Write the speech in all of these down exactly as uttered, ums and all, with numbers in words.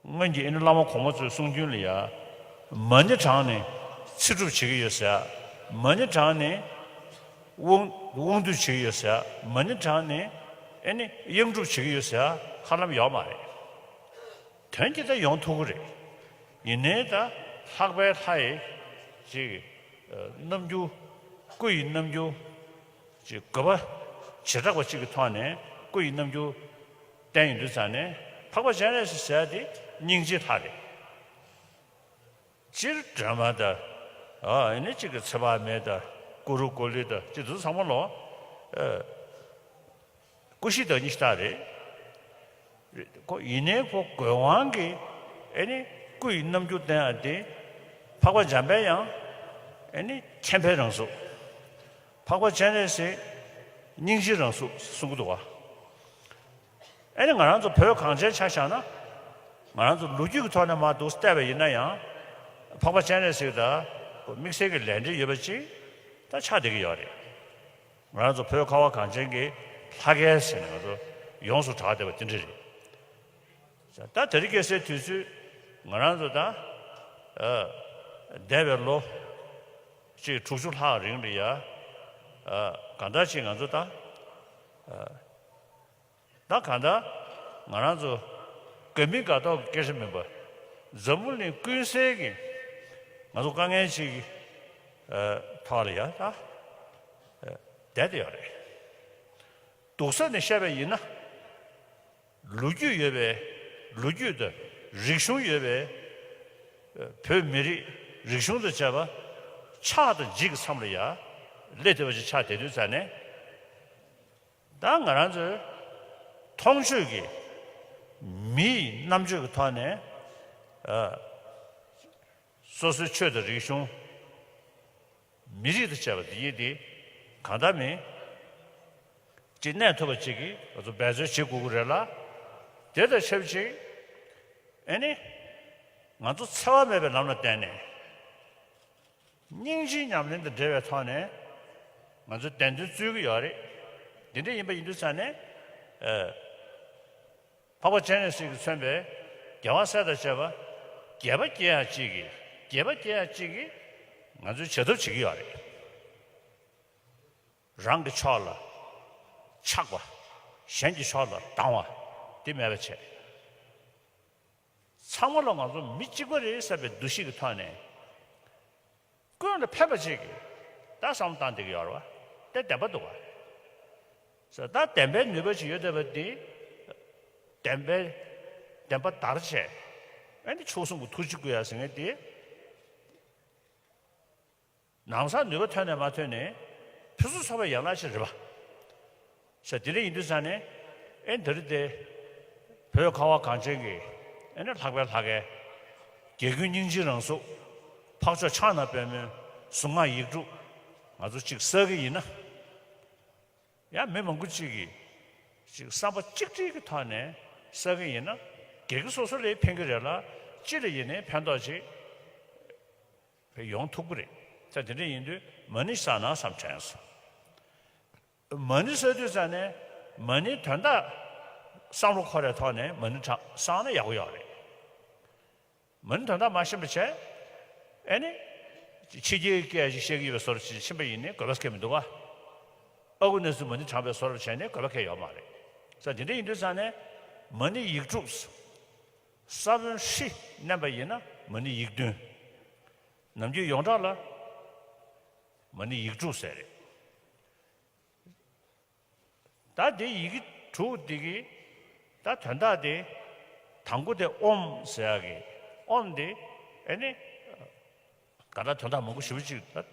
སྔོན་གྱི་ཨེ་ནི་བླ་མ་གོང་མ་ཚོའི་གསུང་རྒྱུན་ལ་ཡ། མ་ཎི་བགྲངས་ནས་ཚེ་སྒྲུབ་བྱེད་ཀྱི་ཡོད་ཟེར། མ་ཎི་བགྲངས་ནས་དབང་དབང་སྡུད་བྱེད་ཀྱི་ཡོད་ཟེར། མ་ཎི་བགྲངས་ནས་ཨེ་ནི་གཡང་སྒྲུབ་བྱེད་ཀྱི་ཡོད་ཟེར་ཧ་ལམ་ཡོད་མ་རེད། དོན་གྱིས་ད་ཡོང་ཐུབ་ཀྱི་རེད། ཡིན་ནའི་ད་ལྷག་པའི་ལྷ་ཡི་ཅིག་རྣམ་འགྱུར། སྐུ་ཡི་རྣམ་འགྱུར། ཅིག་དགོས་པ་བྱེ་བྲག་པ་གཅིག་གི་ཐོག་ནས་སྐུ་ཡི་རྣམ་འགྱུར་བསྟན་ཡོང་དུས་ཙང་ནས། འཕགས་པ་སྤྱན་རས་གཟིགས་ཟེར་དེ་སྙིང་རྗེའི་ལྷ་རེད། སྤྱིར་སྒྲོལ་མ་དང་། ཨ་ནི་གཅིག་གི་ཚེ་དཔག་མེད་དང་། ཀུ་རུ་ཀུ་ལི་དང་། གཅིག་དེ་ཚོ་ཚང་མ་ལོ། ཨ། སྐུ་བཞིའི་བདག་ཉིད་ཤ་སྟག་རེད། ཁོ་ཡིན་ནའི་ཁོ་དགོས་དབང་གིས་ཨེ་ནི་སྐུ་ཡི་རྣམ་འགྱུར་བསྟན་ཡ་དེ། འཕགས་པ་འཇམ་དཔལ་དབྱངས་ཨེ་ནི་མཁྱེན་པའི་རང་གཟུགས། འཕགས་པ་སྤྱན་རས་གཟིགས་སྙིང་རྗེའི་རང་གཟུགས་གསུང་གི་འདུག་བ། ཨེ་ནི་ང་རང་ཚོ་བོད་གངས་ཅན་ཆ་བཞག་ན། ང་རང་ཚོ་ལོ་རྒྱུས་ཀྱི་ཐོག་ནས་མར་འདུག་བལྟས་པ་ཡིན་ན་ཡང་། འཕགས་པ་སྤྱན་རས་གཟིགས་དང་དམིགས་བསལ་གྱི་ལས་འབྲེལ་ཡོད་པ་ཅིག་ད་ཆགས་བསྡད་ཀྱི་ཡོད་རེད། ང་རང་ཚོ་བོད་ཁ་བ་གངས་ཅན་གྱི་ལྷ་སྐལ་ཟེར་ནས་ང་ཚོ་ཡོངས་སུ་གྲགས་བསྡད་པ་དེ་འདྲ་རེད། ད་དེ་རིང་ཁ་སང་དུས་ཚོད་ང་རང་ཚོ་ད། ཨ། འདས་པའི་ལོ་གཅིག་དྲུག་ཅུ་ལྷག་རིང་ལ་ཡ། ཨ། གང་ལྟར་ཅིག་ང་ཚོ་ད། ཨ། ད་གང་ལྟར་ང་རང་ཚོ་དགའ་མི་དགའ་མདོག་གི་སྐད་ཆ་མིན་པ། འཛམ་བུ་གླིང་ཀུན་གསལ་གྱི་ང་ཚོ་དཀའ་ངལ་ཅིག་གི། ཨ། ཐོག་ལ་ཡ་ད། ཨ། བསྡད་དེ་ཡོད་རེད། སྡུག་ས་ནས་བཤད་པ་ཡིན་ན། ལོ་རྒྱུས་ཡོད་པའི། ལོ་རྒྱུས་དང་རིག་གཞུང་ཡོད་པའི། ཨ། བོད་མི་རིགས་རིག་གཞུང་དང་བཅས་པ་ཆགས་དང་འཇིག་གི་མཚམས་ལ་ཡ་སླེབས་བསྡད་པ་ཞིག་ཆགས་བསྡད་དུས་ཙང་ནས། ད་ང་རང་ཚོའི་མཐོང་ཆོས་ཀྱི་མིའི་རྣམ་དཔྱོད་ཀྱི་ཐོག་ནས། ཨ། སོ་སོའི་ཆོས་དང་རིག་གཞུང་། མི་རིགས་དང་བཅས་པ་འདི་ཡིན་ཏེ། གང་ལྟར་མིན་ཅིག་གནས་ཐུབ་པ་ཅིག་གིས་ང་ཚོ་འབད་རྩོལ་བྱེད་དགོས་ཀྱི་རེད་ལ། དེ་དང་ཆབས་ཅིག་ཨེ་ནི་ང་ཚོ་འཚེ་བ་མེད་པའི་ལམ་ལ་བརྟེན་ནས། སྙིང་རྗེའི་ཉམས་ལེན་དང་འབྲེལ་བའི་ཐོག་ནས་ང་ཚོ་བདེན་དོན་རྩོད་ཀྱི་ཡོད་རེད། འདི་འདྲ་ཡིན་པ་ཡིན་དུས་ཙང་ནས། ཨ། འཕགས་པ་སྤྱན་རས་གཟིགས་ཀྱིས་མཚོན་པའི་རྒྱལ་བ་སྲས་དང་བཅས་པ་དགྱེས་པ་སྐྱེ་ཡག་ཅིག་གིས། དགྱེས་པ་སྐྱེ་ཡག་ཅིག་གིས་ང་ཚོས་བྱ་ཐབས་བྱེད་ཀྱི་ཡོད་རེད། རང་གི་ཕྱོགས་ལ་ཆགས་པ། གཞན་གྱི་ཕྱོགས་ལ་སྡང་བ་དེ་མེད་པ་བྱས། ཚང་མ་ལ་ང་ཚོ་མི་གཅིག་པ་རེད་བསམ་པའི་འདུ་ཤེས་ཀྱི་ཐོག་ནས། ཀུན་ལ་ཕན་པ་ཅིག་གི་ད་བསམ་བློ་བཏང་བསྡད་ཀྱི་ཡོད་རེད་བ། དེ་བདེན་པ་འདུག་བ། ཟེར་ད་བདེན་པའི་ནུས་པ་ཅིག་ཡོད་བསྡད་པ་འདི། བདེན་པའི་བདེན་པ་དར་བྱས། ཨ་ནི་མཆོག་གསུམ་གྱི་ཐུགས་རྗེ་བསྐུལ་ཡ་ཟེར་མཁན་འདི། ནམ་སང་ནུས་པ་ཐོན་ནས་མ་ཐོན་ནས་ཕུན་སུམ་ཚོགས་པའི་ཡན་ལག་ཅིག་རེད་པ། ཟེར་དེ་འདྲ་ཡིན་དུས་ཙང་ནས། ཨེ་འདི་རེད་དེ། བོད་ཁ་བ་གངས་ཅན་གྱི་ཨེ་ནི་ལྷག་པའི་ལྷ་སྐལ། རྒྱལ་ཀུན་སྙིང་རྗེའི་རང་གཟུགས། འཕགས་མཆོག་ཕྱག་ན་པདྨོའི་གཟུངས་སྔགས་ཡིག་དྲུག་ང་ཚོ་གཅིག་བསགས་ཀྱི་ཡིན་ན། ཡང་མི་མང་པོ་གཅིག་གིས་གཅིག་བསམ་པ་གཅིག་སྒྲིལ་གྱི་ཐོག་ནས་བསགས་ཀྱི་ཡིན་ན། སྒེར་གྱི་སོ་སོ་ལ་ཕན་གྱི་རེད་ལ། སྤྱི་ལ་ཡིན་ནའི་ཕན་ཐོགས་ཅིག་ཡོང་ཐུབ་ཀྱི་རེད། ད་དེ་འདྲ་ཡིན་དུས་མ་ཎི་བསགས་ན་བསམ་དྲན་སོང་། མ་ཎི་བསགས་དུས་ཙང་ནས་མ་ཎིའི་དོན་དག་བསམ་བློ་འཁོར་བའི་ཐོག་ནས་མ་ཎི་བགྲང་བསགས་ན་ཡག་པོ་ཡོད་རེད། མ་ཎི་དོན་དག་མ་ཤེས་པ་བྱས། ཨེ་ནི། ཕྱི་རྒྱལ་སྐད་ཞིག་བཤད་ཀྱི་ཡོད་པའི་བཟོ་འདྲ་ཅིག་ཕྱིན་པ་ཡིན་ནའི་དགོས་པ་སྐད་མི་འདུག་ག། ཨ་ཁུ་ནས་སུ་མ་ཎི་བགྲངས་པའི་བཟོ་འདྲ་བྱས་ནའི་དགོས་པ་སྐད་ཡོད་མ་རེད། ས་དེ་འདྲ་ཡིན་དུས་ཙང་ནས་མ་ཎི་ཡིག་དྲུག་ས་བོན་ཧྲཱིཿ་བསྣན་པ་ཡིན་ན་མ་ཎི་ཡིག་བདུན། ནམ་རྒྱུན་ཡོངས་གྲགས་ལ་མ་ཎི་ཡིག་དྲུག་ཟེར་རེད། ད་དེ་ཡི་གེ་དྲུག་འདི་གི་ད་དོན་དག་དེ། དང་པོ་དེ་ཨོཾ་ཟེར་ཡག་གི། ཨོཾ་དེ་ཨེ་ནི། ག་ད་དོན་དག་མང་པོ་ཞེ་པོ་ཅིག་ད་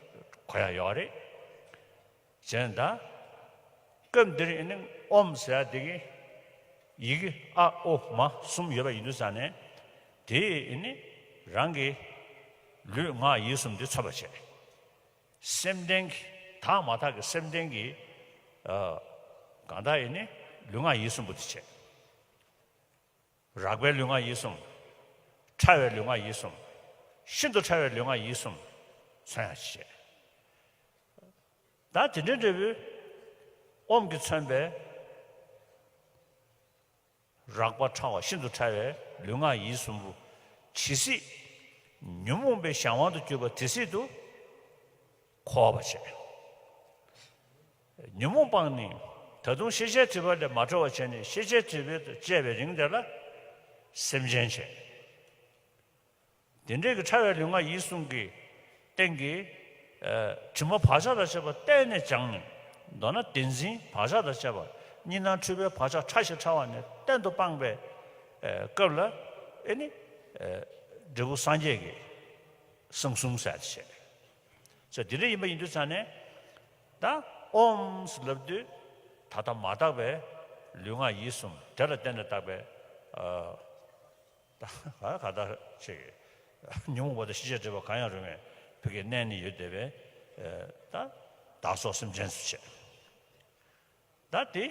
གོ་ཡག་ཡོད་རེད། བྱས་ད། སྐབས་འདིར་ཨེ་ནི་ཨོཾ་ཟེར་ཡག་དེ་གི་ཡི་གེ་ཨ་ཨོ་མ་གསུམ་ཡོད་པ་ཡིན་དུས་ཙང་ནས། དེས་ཨེ་ནི་རང་གི་ལུས་ངག་ཡིད་གསུམ་དེ་མཚོན་པར་བྱས། སེམས་ལྡན་གྱི་དག་མ་དག་གི་སེམས་ལྡན་གྱི། ཨ། གང་ལྟར་ཡིན་ནི་ལུས་ངག་ཡིད་གསུམ་པོ་དེ་བྱས། རགས་པའི་ལུས་ངག་ཡིད་གསུམ། ཕྲ་བའི་ལུས་ངག་ཡིད་གསུམ། ཤིན་ཏུ་ཕྲ་བའི་ལུས་ངག་ཡིད་གསུམ་མཚོན་ཡག་བྱས། ད་དེ་འདྲའི་འབྲས་བུ་ཨོཾ་གྱིས་མཚོན་པའི། རགས་པ་ཕྲ་བ་ཤིན་ཏུ་ཕྲ་བའི་ ལུས་ངག་ཡིད་གསུམ་པོ་ཇི་སྲིད་ཉོན་མོངས་པའི་གཞན་དབང་དུ་གྱུར་པ་དེ་སྲིད་དུ་འཁོར་བར་བྱེད། ཉོན་མོངས་སྤངས་ནས་ད་དུང་ཤེས་བྱའི་སྒྲིབ་པ་ལས་མ་གྲོལ་བར་བྱས་ནས་ཤེས་བྱའི་སྒྲིབ་པ་དང་བཅས་པའི་རིང་དེ་ལ་སེམས་ཅན་བྱེད། དེ་འདྲའི་གི་ཕྲ་བའི་ལུས་ངག་ཡིད་གསུམ་གྱི་སྟེང་གི་ཨ་དྲི་མ་བག་ཆགས་དང་བཅས་པ་གཏན་ནས་སྦྱངས་ནས། མདོར་ན་བདེན་འཛིན་བག་ཆགས་དང་བཅས་པ་གཉིས་སྣང་འཁྲུལ་པའི་བག་ཆགས་ཕྲ་ཞིང་ཕྲ་བ་ནས་གཏན་དུ་སྤངས་པའི་ཨ་སྐབས་ལ་ཨེ་ནི་ཨ་འབྲས་བུ་སངས་རྒྱས་ཀྱི་གསང་གསུམ་ཟེར་ཡ་དེ་བྱས། ཟེར་དེ་འདྲ་ཡིན་པ་ཡིན་དུས་ཙང་ནས་ད་ཨོམ་ཟེར་ལབ་དུས་ད་ལྟ་མ་དག་པའི་ལུས་ངག་ཡིད་གསུམ་དེ་ལ་བརྟེན་ནས་བཏགས་པའི་ཨ། ད་ག་ད་ཅིག་ཉོན་མོངས་པ་དང་ཤེས་བྱའི་སྒྲིབ་པ་གང་ཡང་རུང་བའི་བུ་གའི་གནས་ནི་ཡོད་བསྡད་པའི་ཨེ་ད་བདག་སོགས་སེམས་ཅན་སུ་བྱེད། ད་དེ་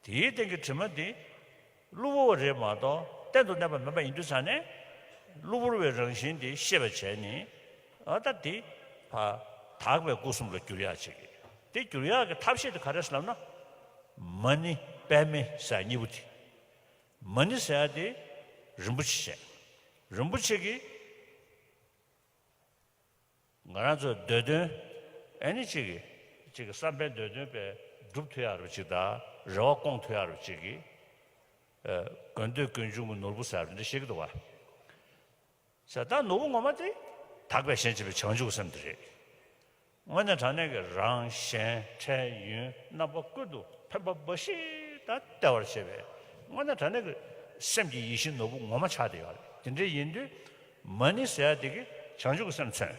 དེའི་སྟེང་གི་དྲི་མ་དེ་གློ་བུར་བ་རེད་མ་གཏོགས་གཏན་དུ་གནས་པ་མིན་པ་ཡིན་དུས་ཙང་ནས་གློ་བུར་བའི་རང་བཞིན་དེ་ཤེས་པར་བྱས་ནས་ཨ་ད་དེ་ཕ་དག་པའི་སྐུ་གསུམ་ལ་བསྒྱུར་ཡག་ཅིག་གི་དེ་བསྒྱུར་ཡག་གི་ཐབས་ཤེས་དེ་ག་རེ་ཟེར་ལབ་ན་མ་ཎི་པདྨེ་ཟེར་གཉིས་པོ་དེ། མ་ཎི་ཟེར་ཡ་དེ་རིན་པོ་ཆེ་བཤད། རིན་པོ་ཆེ་གིས་ང་རང་ཚོའི་འདོད་དོན་ཨེ་ནི་གཅིག་གིས་གཅིག་གི་བསམ་པའི་འདོད་དོན་པའི་སྒྲུབ་ཐུབ་ཡ་རུ་གཅིག་དང་རེ་བ་སྐོང་ཐུབ་ཡ་རུ་གཅིག་གིས་ཨ་དགོས་འདོད་ཀུན་འབྱུང་གི་ནོར་བུ་ཟེར་ཡ་རུ་འདི་བཤད་ཀྱི་འདུག་བ། ཟེར་ད་ནོར་བུ་ངོ་མ་དེ་དག་པའི་ཞེན་བྱེད་པའི་བྱང་ཆུབ་སེམས་དེ་རེད། དངོས་གནས་དྲང་གནས་ཀྱི་རང་གཞན་འཕྲལ་ཡུན་རྣམ་པ་ཀུན་ཏུ་ཕན་པ་འབའ་ཞིག་དང་བལྟ་བར་བྱེད་པའི་དངོས་གནས་དྲང་གནས་ཀྱི་སེམས་ཀྱི་ཡིད་བཞིན་ནོར་བུ་ངོ་མ་ཆགས་བསྡད་ཡོད་རེད། དེ་འདྲ་ཡིན་དུས་མ་ཎི་ཟེར་ཡ་དེ་གིས་བྱང་ཆུབ་ཀྱི་སེམས་མཚོན།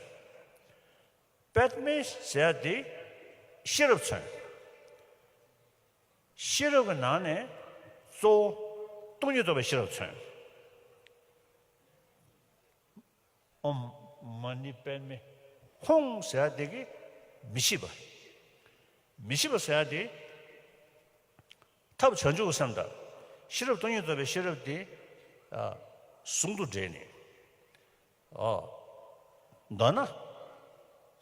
པདྨེ་ཟེར་ཡ་དེ་ཤེས་རབ་མཚོན། ཤེས་རབ་ཀྱི་ནང་ནས་གཙོ་བོ་སྟོང་ཉིད་རྟོགས་པའི་ཤེས་རབ་མཚོན། ཨོཾ་མ་ཎི་པདྨེ་ཧཱུྃ་ཟེར་ཡ་དེ་གིས་མི་ཤེས་པ། མི་ཤེས་པ་ཟེར་ཡ་དེ་ཐབས་བྱང་ཆུབ་ཀྱི་སེམས་དང་ཤེས་རབ་སྟོང་ཉིད་རྟོགས་པའི་ཤེས་རབ་དེ་ཨ་ཟུང་དུ་འབྲེལ་ནས། ཨོ། མདོར་ན།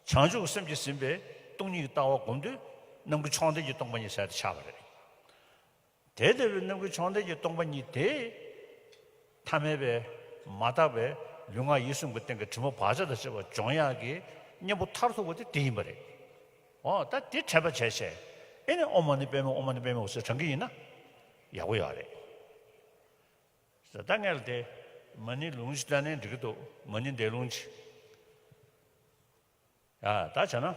བྱང་ཆུབ་སེམས་ཀྱིས་ཟིན་པའི་སྟོང་ཉིད་ཀྱི་ལྟ་བ་སྒོམ་དུས་རྣམ་ཀུན་མཆོག་ལྡན་གྱི་སྟོང་པ་ཉིད་ཟེར་དེ་ཆགས་པ་རེད། དེ་ལྟ་བུའི་རྣམ་ཀུན་མཆོག་ལྡན་གྱི་སྟོང་པ་ཉིད་དེ། ཐ་མལ་པའི་མ་དག་པའི་ལུས་ངག་ཡིད་གསུམ་གྱི་སྟེང་གི་དྲི་མ་བག་ཆགས་དང་བཅས་པ་སྦྱོང་ཡག་གི་གཉེན་པོ་མཐར་ཐུག་པ་དེ་དེ་ཡིན་པ་རེད། ཨོ་ད་དེ་དྲན་པ་བྱས་བྱས་ཨེ་ནི་ཨོཾ་མ་ཎི་པདྨེ་ཧཱུྃ་ཨོཾ་མ་ཎི་པདྨེ་ཧཱུྃ་ཟེར་བགྲང་གི་ཡིན་ན་ཡག་པོ་ཡོད་རེད། ད་སྔོན་ལ་དེ་མ་ཎི་ལུང་ཅིག་བཏང་ན་འགྲིག་གི་འདུག་མ་ཎི་འདས་ལུང་ཅིག་ཡ་ད་བྱས་ན། ཨ།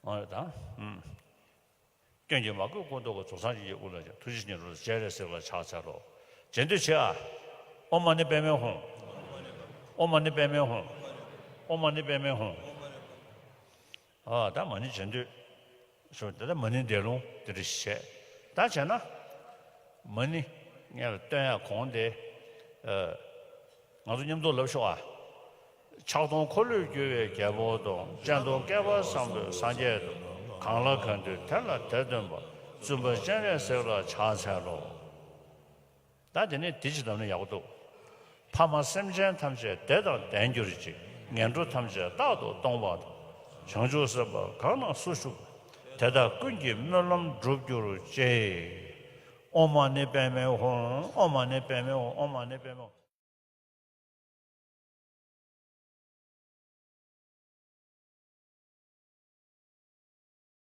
འོ་ད། ཨུམ། སྐྱོན་གྱིས་མ་གོས་སྐུ་མདོག་གི། རྫོགས་སངས་རྒྱས་ཀྱི་དབུ་ལ་བྱོན། ཐུགས་རྗེ་ཉིད་རུ་སྤྱན་རས་གཟིགས་ལ་ཕྱག་འཚལ་ལོ། རྗེས་ཟློས་བྱེད་ཨ། ཨོཾ་མ་ཎི་པདྨེ་ཧཱུྃ། ཨོཾ་མ་ཎི་པདྨེ་ཧཱུྃ། ཨོཾ་མ་ཎི་པདྨེ་ཧཱུྃ། ཨ་ད་མ་ཎི་རྗེས་ཟློས། ཞུ་དེ་ལྟར་མ་ཎི་འདས་ལུང་དེ་འདྲ་ཞིག་བྱས། ད་བྱས་ན། མ་ཎི་སྔོན་ལ་བཏོན་ཡག་གོང་དེ། ཨ། ང་ཚོ་མཉམ་དུ་ལབ་ཤོག་ཨ། ཕྱག་སྟོང་འཁོར་ལོས་སྒྱུར་བའི་རྒྱལ་པོ་དང་། སྤྱན་སྟོང་བསྐལ་པ་བཟང་པོའི་སངས་རྒྱས་དང་། གང་ལ་གང་འདུལ་དེ་ལ་དེ་སྟོན་པ། བཙུན་པ་སྤྱན་རས་གཟིགས་ལ་ཕྱག་འཚལ་ལོ། ད་དེ་ནས་དེ་ཅི་ལབ་ན་ཡག་པོ་འདུག་ཕ་མ་སེམས་ཅན་ཐམས་ཅད་བདེ་དང་ལྡན་གྱུར་ཅིག་ངན་འགྲོ་ཐམས་ཅད་རྟག་ཏུ་སྟོངས་པ་དང་། བྱང་ཆུབ་སེམས་དཔའ་གང་ན་སུ་བཞུགས་དེ་དག་ཀུན་གྱི་སྨོན་ལམ་འགྲུབ་གྱུར་ཅིག་ཨོཾ་མ་ཎི་པདྨེ་ཧཱུྃ། ཨོཾ་མ་ཎི་པདྨེ་ཧཱུྃ། ཨོཾ་མ་ཎི་པདྨེ་ཧཱུྃ།